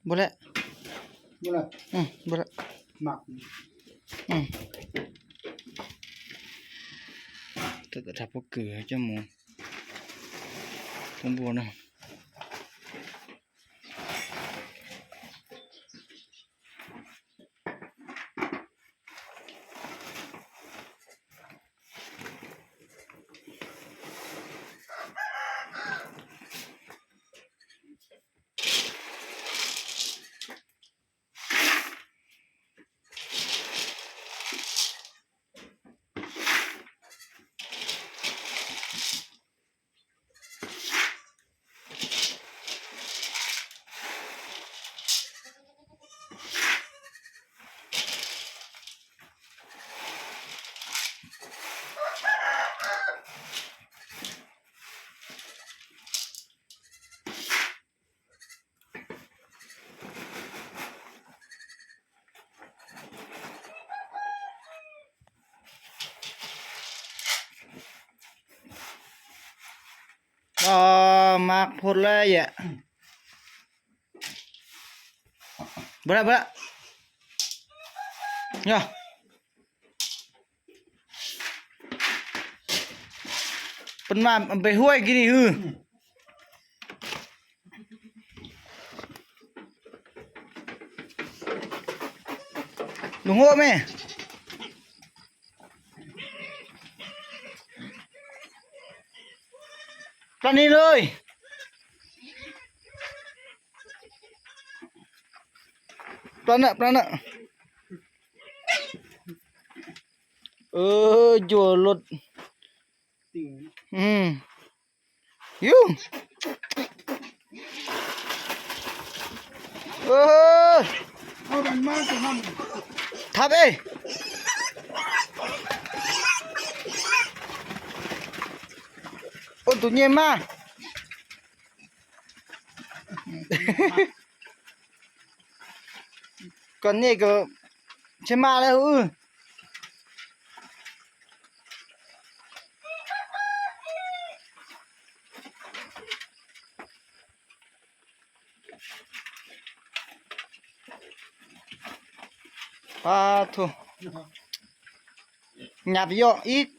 Npua lawm. Npua lawm. Tawm rau pob kws coj mus pub npua na. Mas phom lawm yom. Npua lawm, npua lawm. Yog. Peb mas peb huaj kiag ni hwb. Lus huaj me. Pla ni lawm. Pla na, pla na. Ua luaj. Yus. Thab es. Ua tus nyiaj maj. Koj niaj koj tsheb maj lawm hwb. Pab tug nyab yoj ib.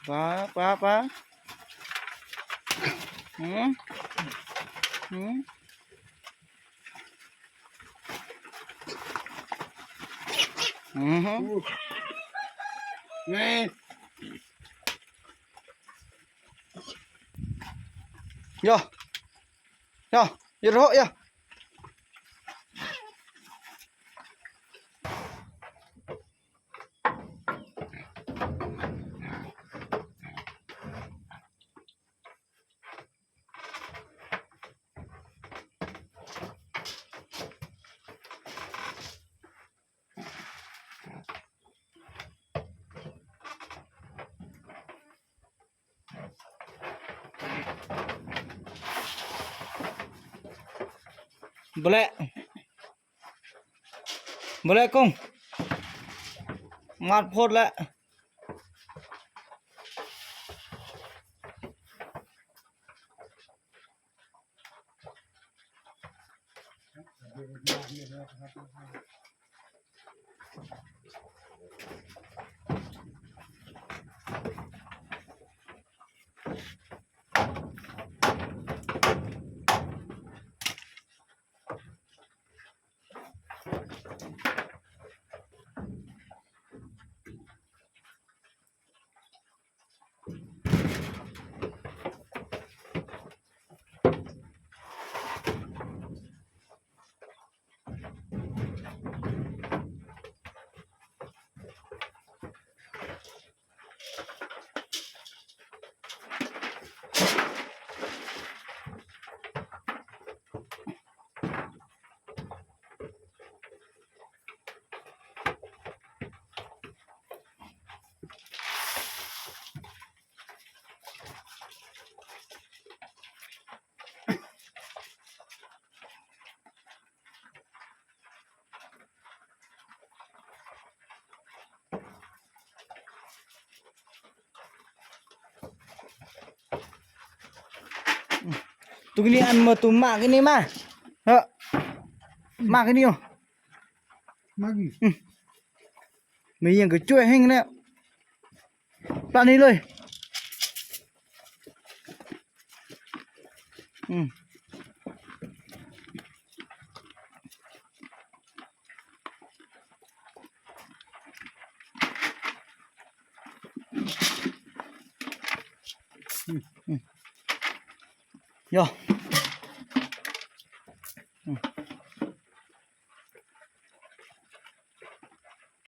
Pab, pab, pab. Yog, yog, yog rau hauv yog. Npua lawm, npua lawm kooj, mas phom lawm. Tus kws ni, tus mam kws ni mas. Mam kws ni. Mas yeej kws cuaj heej na. Plam ni lawm. Yog,